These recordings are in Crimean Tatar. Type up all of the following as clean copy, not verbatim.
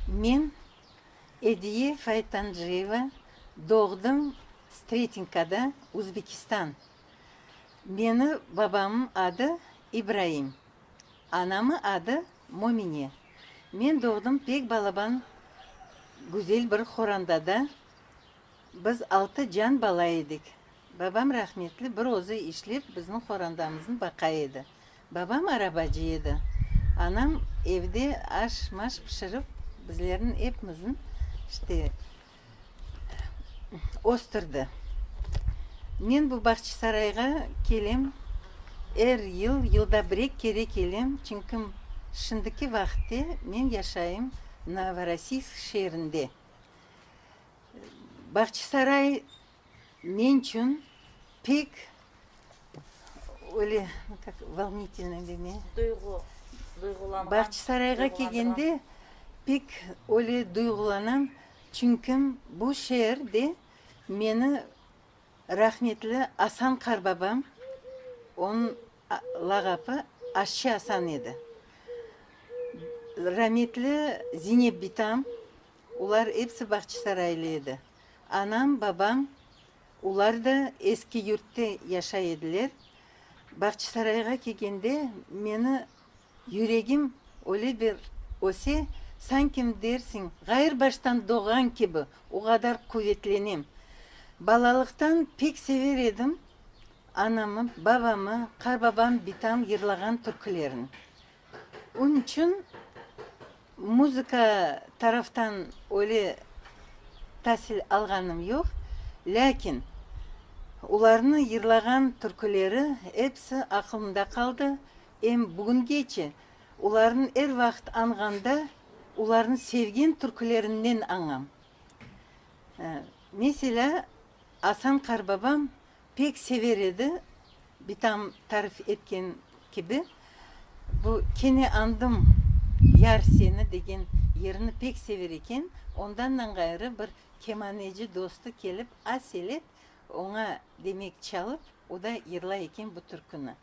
Men, Ediye Faytancıyeva, doğdım Stretinkada, Uzbekistan. Meni babamın adı İbraim, anamı adı Momine. Men doğdım pek balaban güzel bir horandada, biz altı can bala edik. Babam rahmetli bir özü işlep bizni horandamıznı baqa edi. Babam arabacı edi. Anam evde aş-maş pişirip bizlerniñ epimizni işte östürdi. Men bu Bağçasarayğa kelem er yıl, yılda bir-eki kere kelem, çünki şimdiki vaqıtte men yaşayım Novorossiysk şeerinde. Bağçasaray men içün pek öyle, kak, volnительный deme? Duyğu, duyğulanğan. Bağçasarayğa kelgende pek öyle duyğulanam, çünki bu şeer de meni rahmetli Asan qarbabam, onıñ lağapı Aşçı Asan edi, rametli Zinep bitam, Olar episi Bağçasaraylı edi. Anam, babam, olar da eski yurtte yaşay ediler. Bağçasarayğa kelgende meni yüregim öyle bir öse, sankim dersiñ, ğayır baştan doğğan kibi, o qadar quvetlenem. Balalıqtan pek sever edim anamı, babamı, qarbabam, bitam yırlağan türkülerin. Onıñ içün muzıka taraftan öyle tasil alğanım yoq, lâkin olarnıñ yırlağan türküleri episi aqılımda qaldı, em bugüngece olarnı er vaqıt añğanda olarnıñ sevgen türkülerinden añam. Meselâ, Asan qarbabam Pek sever edi, bitam tarif etken kibi, bu Kene andım yar seni degen yırnı pek sever eken, ondandan ğayrı bir kemaneci dostu kelip aselet oña demek çalıp, o da yırlay eken bu türküni.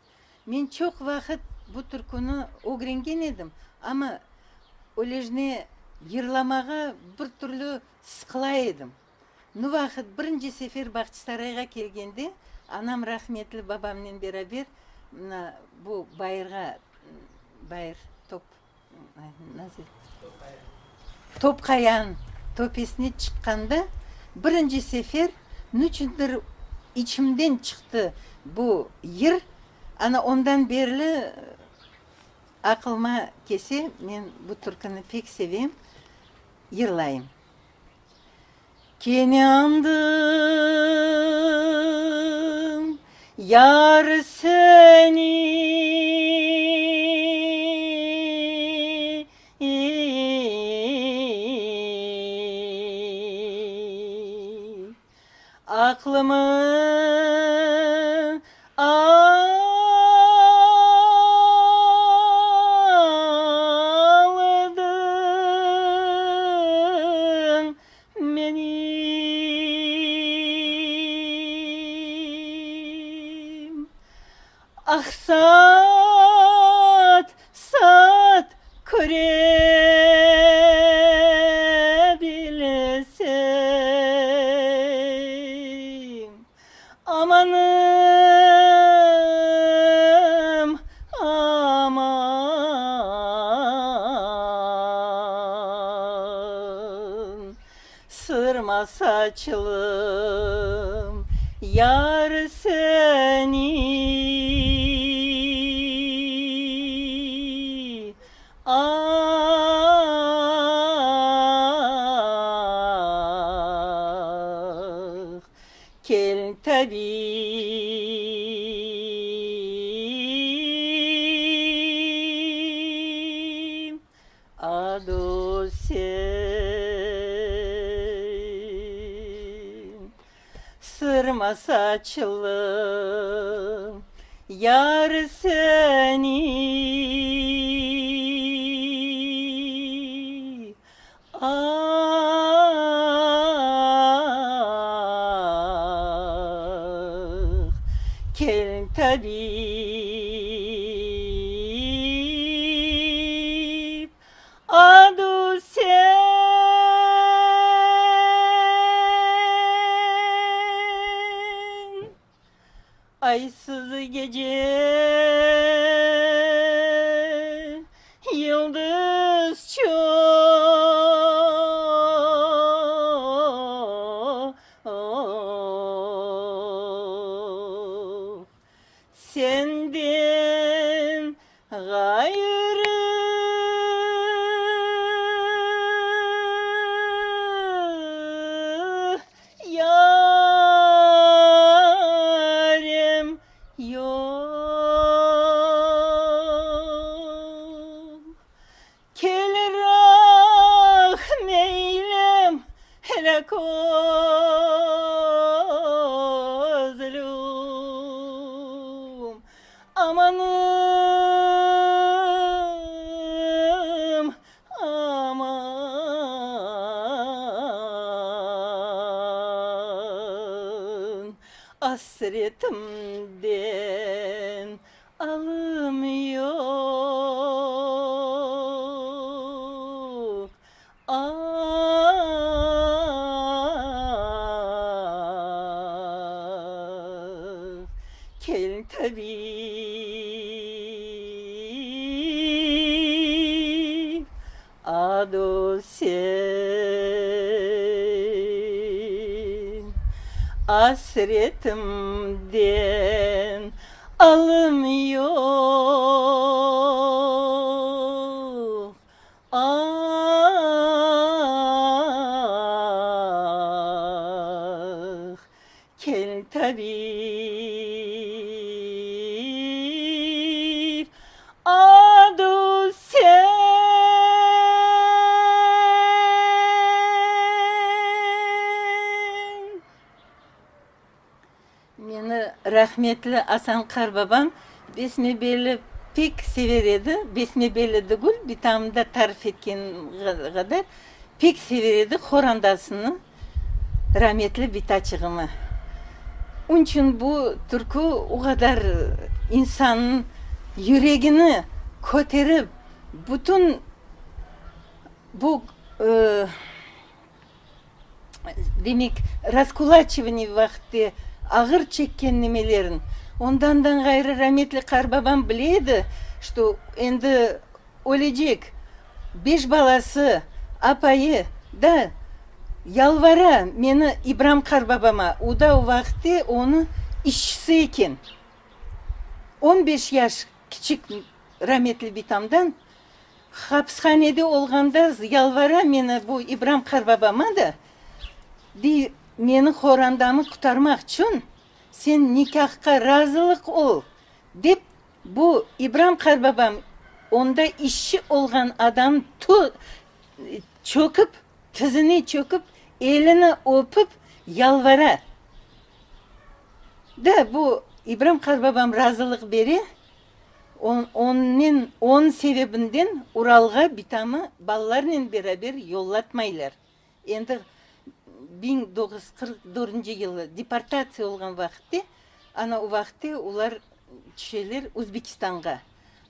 Men çoq vaqıt bu türküni ögrengen edim, amma ölejne yırlamağa bir türlü sıqıla edim. Nu vaqıt, birinci sefer Bağçasarayğa kelgende, anam rahmetli babamnen beraber mına bu bayırğa, bayır, top, nasıl, Topqayan töpesine çıqqanda, birinci sefer niçündir içimden çıqtı bu yır, ana ondan berli aqılıma kese, men bu türküni pek sevem, yırlayım. Kene andım yar seni, Aqlımı aldıñ menim. Ah, sat, sat, köre bilsem, Amanım, aman, Sırma saçlım yar seni, Ah, kel tabip, adu sen, Sırma saçlım yar seni, Ah, kel tabip, adu sen. Aysız gece, yıldız çoq. Senden ğayrı yarem yoq. Kel rahm eylem, hele közlüm, Amanım, aman. Asretimden Alım yoq, ah, kel tabip, adu sen, asretimden Alım yoq, ah, kel tabip, adu sen. Meni rahmetli Asan qarbabam besmebelli pek sever edi, besmebelli degül, bitamda tarif etken qadar pek sever edi horandasını, rametli bitaçığımı. Onıçün bu türkü o qadar insannıñ yüregini köterip, bütün bu Demek, raskulaçivaniye vaqıtte ağır çekken nemelerin. Ondandan ğayrı rametli qarbabam bile edi, şto endi ölecek, beş balası, apayı da yalvara meni İbram qarbabama, o da o vaqıtte onı işçisi eken. On beş yaş kiçik rametli bitamdan Hapishanede olğanda yalvara meni bu İbram qarbabama da, dey, meni qorandamı qutarmaq içün sen nikâhqa razılıq ol, dep, bu İbram qarbabam onda işçi olğan adam çökip, tizine çökip, elini öpip yalvara. Da, bu İbram qarbabam razılıq bere. Onnen, onıñ sebebinden Uralğa bitamı balalarnen beraber yollatmaylar. Endi 1944 yılı deportatsiya olğan vaqıtte, ana o vaqıtte olar tüşeler Özbekistanğa.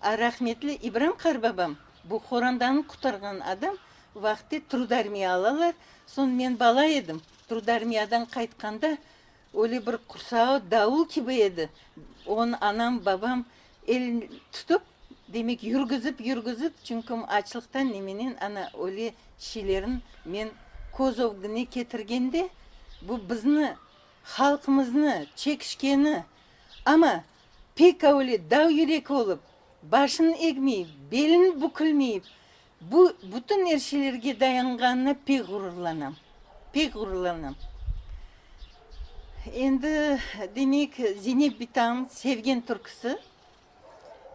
A rahmetli İbram qarbabam, bu qorandanı qutarğan adam, o vaqıtte trudarmiya alalar. Soñ men bala edim, trudarmiyadan qaytqanda Öyle bir qursağı davul kibi edi. Onı anam, babam elin tutıp, demek, yürgüzip, yürgüzip, çünkim açlıqtan nemenen ana öyle şeylerin men köz ögüne ketirgende, bu bizni, halqımıznı çekişkeni, amma pek öyle dav yürek olıp, başın egmeyip, belin bükülmeyip, Bu bütün er şeylerge dayanğanına pek ğururlanam, pek ğururlanam. Endi, demek, Zeynep bitam sevgen türküsi.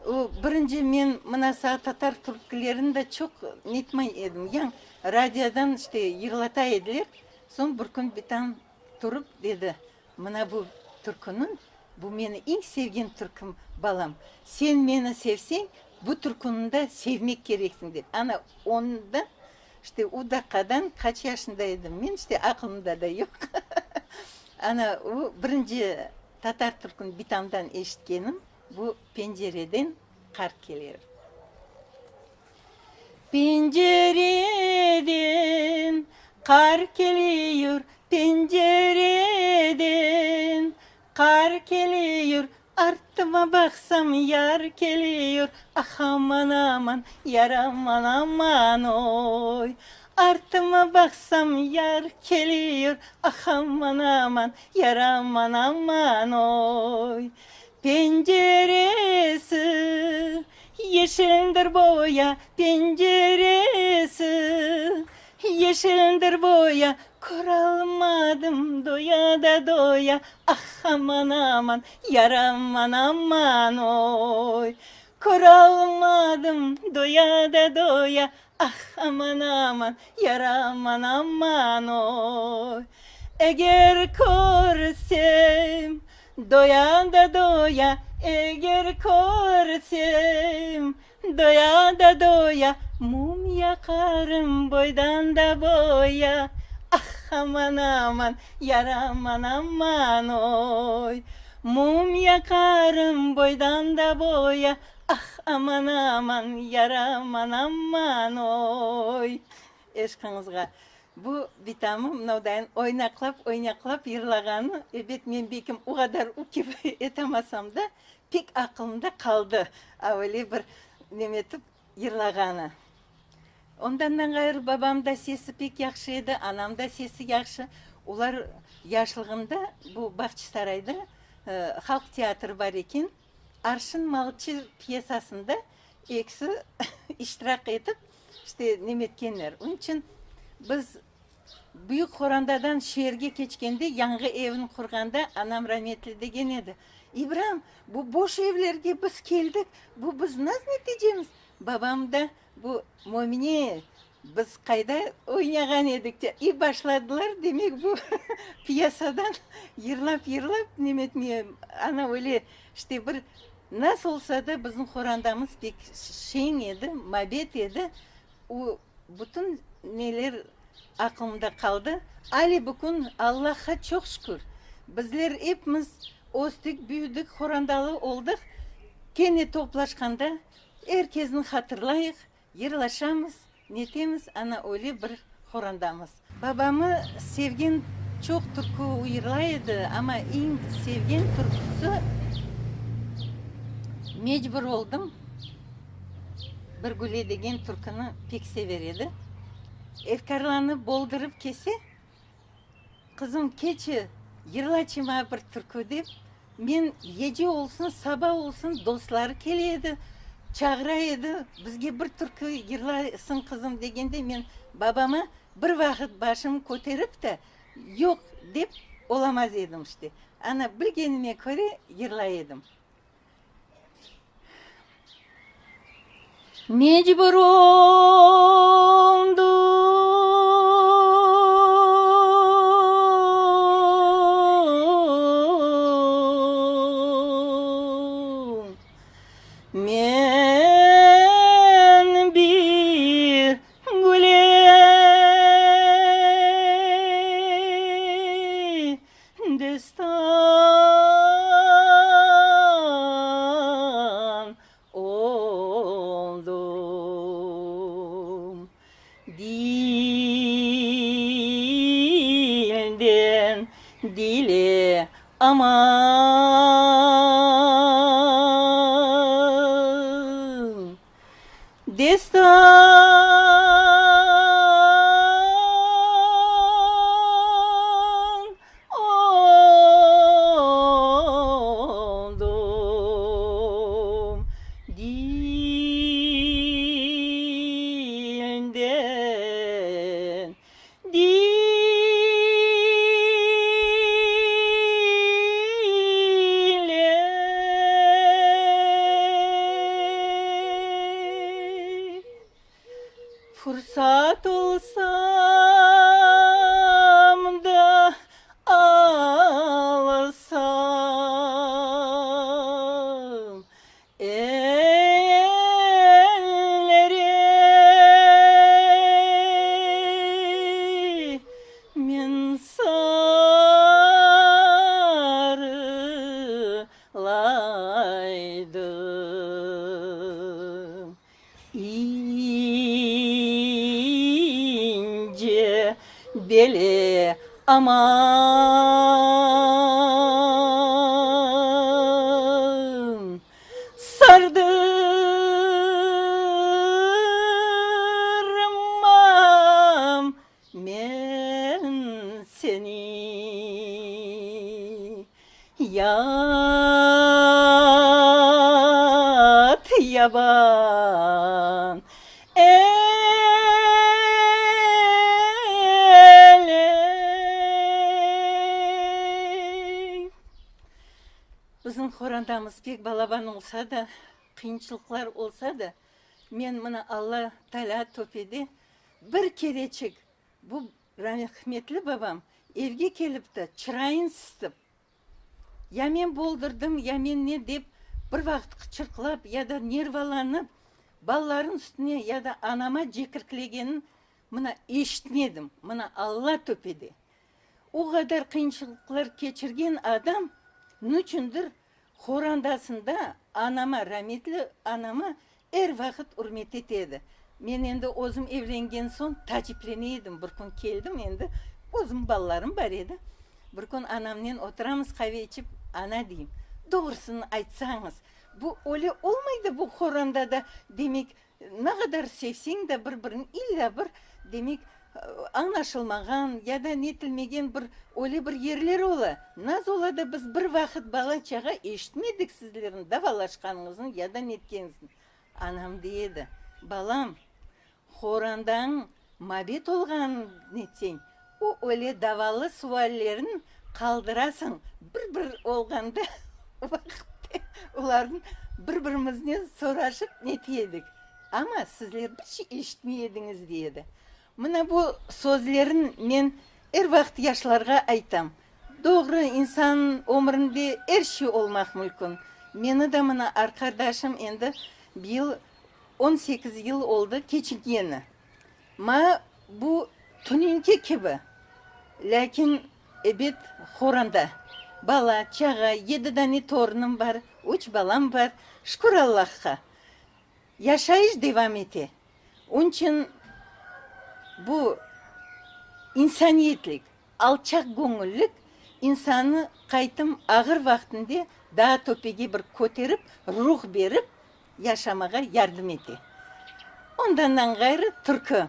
O, birinci men mına saat tatar türkülerini de çoq netmay edim. Yañ radiodan işte yırlata ediler. Soñ bir kün bitam turıp dedi, Mına bu türküniñ, bu meni eñ sevgen türküm, balam. Sen meni sevseñ, bu türküni da sevmek kereksiñ, dep. Ana, onda, işte, o daqqadan qaç yaşında edim men, işte, aqılımda da yoq. Ana, o birinci tatar türküni bitamdan eşitkenim, bu Pencereden qar kelir. Pencereden qar keliyur, pencereden qar keliyur. Artıma baqsam, yar keliyor, Ah, aman, aman, yar aman, aman, oy. Artıma baqsam, yar keliyor, Ah, aman, aman, yar aman, aman, oy. Penceresi yeşildir boya, Penceresi yeşildir boya, Köralmadım doya da doya, Ah, aman, aman, yar aman, aman, oy. Köralmadım doya da doya, Ah, aman, aman, yar aman, aman, oy. Eger körsem, doya da doya, Eger körsem, doya da doya, Mum yaqarım boydan da boya, Ah, aman, aman, yar aman, aman, oy. Mum yaqarım boydan da boya, Ah, aman, aman, yar aman, aman, oy. Eşqiñizğa. Bu bitamı mınavdayın oynaqlap-oynaqlap yırlağanı, ebet, men belkim o qadar o kibi etamasam da, pek aqılımda qaldı, a öyle bir nemetip yırlağanı. Ondan ğayrı babam da sesi pek yahşı edi, anam da sesi yahşı. Olar yaşlığında bu Bağçasarayda halq teatrı bar eken, Arşın malçı pyesasında ekisi iştirak etip, işte, nemetkenler. Onıñ içün biz büyük qorantadan şeerge keçkende, yañı evni qurğanda, anam rametli degen edi, İbram, bu boş evlerge biz keldik, bu biz nasıl netecemiz? Babam da, Bu, Mömine, biz qayda oynağan edik de, i başladılar, demek, bu pyesadan yırlap-yırlap nemetmeye, ana öyle, işte, bir nasıl olsa da bizim qorandamız pek şeñ edi, mabet edi, o bütün neler aqılımda qaldı. Ale bu kün Allahqa çoq şükür, bizler epimiz östik, büyüdik, qorandalı oldıq, kene toplaşqanda Er kezni hatırlayıq, yırlaşamız, netemiz, ana öyle bir qorandamız. Babamı sevgen çoq türkü yırlay edi, amma eñ sevgen türküsi Mecbur oldım bir güle degen türküni pek sever edi. Efkârlanıp, boldurıp kese, Qızım, keçi, yırlaçı maña bir türkü, dep, men gece olsun, saba olsun, dostları kele edi, çağıra edi, bizge bir türkü yırlaysıñ, qızım, degende, men babama bir vaqıt başımı köterip de, yoq, dep olamaz edim, işte. Ana, bilgenime köre yırlay edim. Mecbur oldım men bir güle Destan oldım, dilden dile aman, Destan oldım, dilden dile. Fursat olsam da alsam, Ellere men sarılaydım. İnce bele aman. Şaban. El-ey! Bizim qorandamız pek balaban olsa da, qıyınçılıqlar olsa da, men mına Alla Taalâ töpede bir kereçik bu rahmetli babam evge kelip de çırayın sıtıp, Ya men boldurdım, ya men ne dep bir vaqıt qıçırqlap ya da nervalanıp balalarnıñ üstüne ya da anama cekirklegenin mına eşitmedim, mına Alla töpede. O qadar qıyınçılıqlar keçirgen adam nüçündir qorandasında anama, rametli anama er vaqıt ürmet ete edi. Men endi özüm evlengen soñ taciplene edim. Bir kün keldim endi, özüm balalarım bar edi. Bir kün anamnen oturamız qave içip, ana deyim, doğrusını aytsañız, bu öyle olmay da bu qoranda da, demek, Ne qadar sevseñ de bir-birini illa bir, demek, añlaşılmağan ya da netilmegen bir öyle bir yerler ola. Naz ola da biz bir vaqıt bala-çağa eşitmedik sizlerniñ davalaşqanıñıznı ya da netkeniñizni. Anam dey edi, Balam, qorandañ mabet olğanın netseñ, o öyle davalı suallerni qaldırasıñ, bir-bir olğanda vaqıtte olarnı bir-birimiznen soraşıp nete edik, amma sizler bir şey eşitmey ediñiz, dey edi. Mına bu sözlerni men er vaqıt yaşlarğa aytam. Doğru, insan ömründe er şey olmaq mümkün. Meni de mına arqadaşım endi bıyıl 18 yıl oldı keçingeni. Ma bu tününki kibi, lâkin ebet qoranda bala, çağa, yedi dane torunım bar, üç balam bar, şükür Allahqa, yaşayış devam ete. Onıçün bu insaniyetlik, alçaq göñüllik insanı qaytım ağır vaqtında daa töpege bir köterip, ruh berip, yaşamağa yardım ete. Ondandan ğayrı türkü.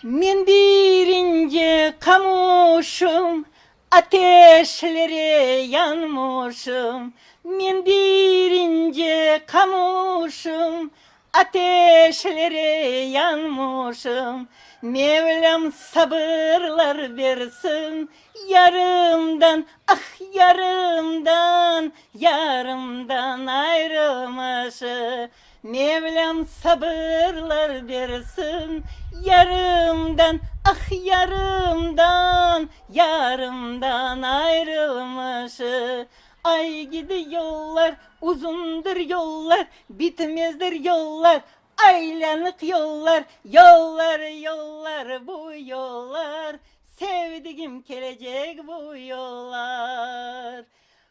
Men bir ince qamuşım, Ateşlere yanmışım. Men bir ince qamuşım, Ateşlere yanmışım. Mevlâm sabırlar bersin, Yarımdan, ah, yarımdan, yarımdan ayrılmışım. Mevlâm sabırlar bersin, yarımdan, ah, yarımdan, yarımdan ayrılmışım. Ay gidi yollar, uzundır yollar, bitmezdir yollar, Aylanıq yollar, yollar, yollar, bu yollar, Sevdigim kelecek bu yollar.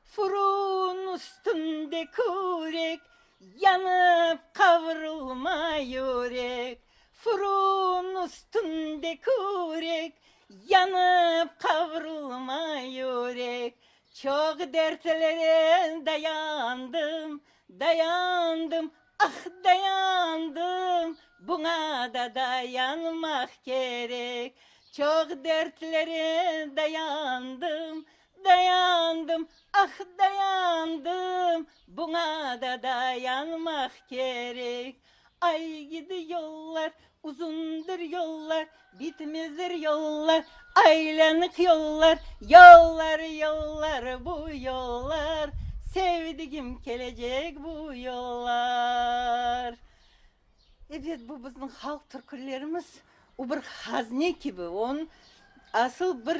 Furun üstünde kürek, yanıp qavrulma yürek. Furun üstünde kürek, yanıp qavrulma yürek. Çoq dertlere dayandım, dayandım, Ah, dayandım, buña da dayanmaq kerek. Çoq dertlere dayandım, dayandım, ah, dayandım, buña da dayanmaq kerek. Ay gidi yollar, uzundır yollar, bitmezdir yollar, aylanıq yollar, yollar, yollar, bu yollar, sevdigim kelecek bu yollar. Ebet, bu bizim halq türkülerimiz, o bir hazne kibi, onıñ asıl bir,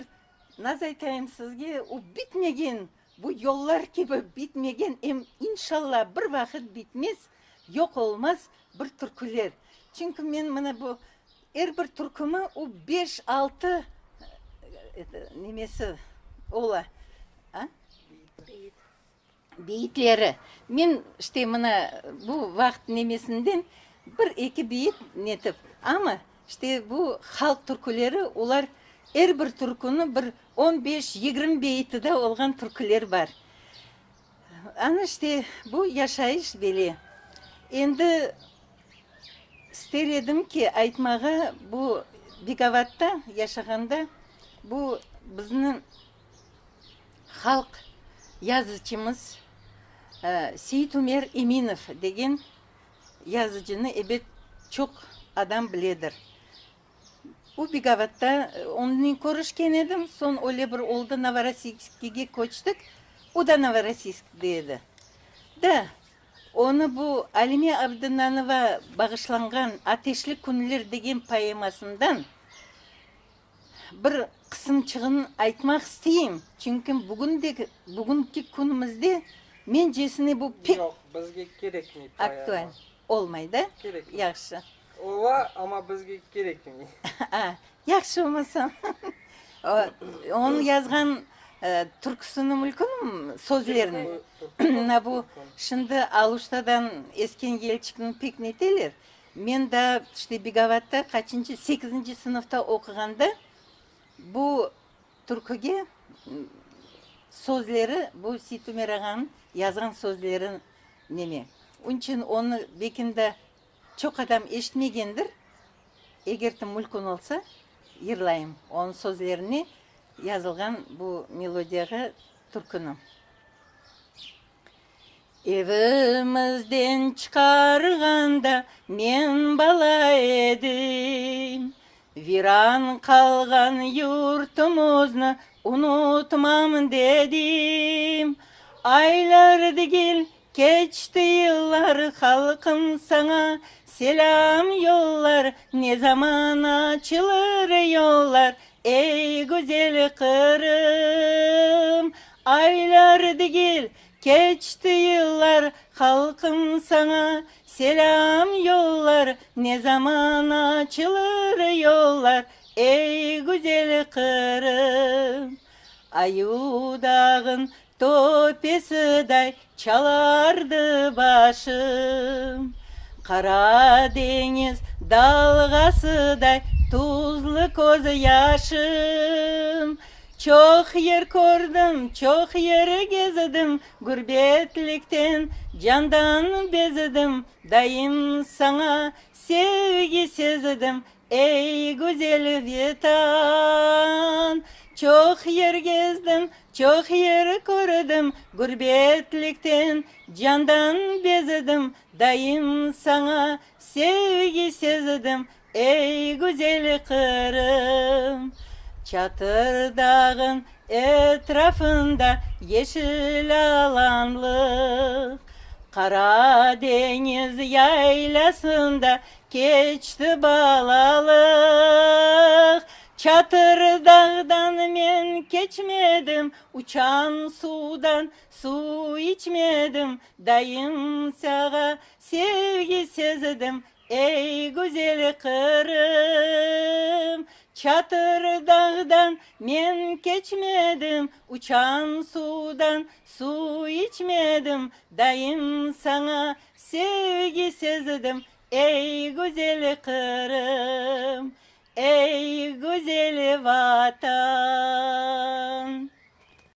nasıl aytayım sizge, o bitmegen, bu yollar kibi bitmegen, em inşallah bir vaqıt bitmez, Yoq olmaz bir türküler. Çünki men mına bu er bir türkümi o beş, altı nemesi ola, a? Beyit. Beyitleri. Men işte mına bu vaqıt nemesinden bir, eki beyit netip, amma işte bu halq türküleri, olar er bir türküni bir on beş, 20 beyiti de olğan türküler bar. Ana işte bu yaşayış bele. Endi ister edim ki, aytmağa, bu Begavatta yaşağanda bu bizni halq yazıcımız. Seit Ümer Eminov degen yazıcını ebet çoq adam biledir. O Begavatta onınen körüşken edim, soñ öyle bir oldı, Novorossiyskige köçtik, o da Novorossiyskte edi. Da, onı bu Alime Abdınanova bağışlanğan Ateşli künler degen poemasından bir qısımçığını aytmaq isteyim, çünki bugün de, bugünki künümizde mencesine bu pek Yoq, bizge kerekmey poema. aktual. Olmay da? Kerekmey. Yahşı. Ola, amma bizge kerekmey. A, yahşı olmasa. Onıñ yazğan türküsini mülkünmi, sözlerini? Mına bu şimdi Aluştadan esken yelçikni pek neteler. Men daa işte Begavatta qaçıncı, sekizinci sınıfta oquğanda bu türküge sözleri, bu Seytumer ağanıñ yazğan sözleri neme. Onıñ içün onı belki de çoq adam eşitmegendir. Eger de mülkün olsa, yırlayım onıñ sözlerine yazılğan bu melodiyağa türküni. Evimizden çıqarğanda men bala edim, Viran qalğan yurtumuznı unutmam dedim. Aylar degil, keçti yıllar, halqım saña selâm yollar, Ne zaman açılır yollar, ey güzel Qırım? Aylar degil, keçti yıllar, halqım saña selâm yollar, Ne zaman açılır yollar, ey güzel Qırım? Ayu dağın töpesiday çalardı başım, Qara deñiz dalğasıday tuzlı köz yaşım. Çoq yer kördim, çoq yer gezdim, Gürbetlikten candan bezdim, Daim saña sevgi sezdim, Ey, güzel Vetan! Çoq yer gezdim, çoq yer kördim, Gürbetlikten candan bezdim, Daim saña sevgi sezdim, Ey, güzel Qırım! Çatır dağıñ etrafında yeşil alanlıq, Qara deñiz yaylasında keçti balalıq. Çatır dağdan men keçmedim, uçan suvdan suv içmedim, Daim sağa sevgi sezdim, Ey, güzel Qırım! Çatır dağdan men keçmedim, Uçan suvdan suv içmedim, Daim saña sevgi sezdim, Ey, güzel Qırım! Ey, güzel Vatan!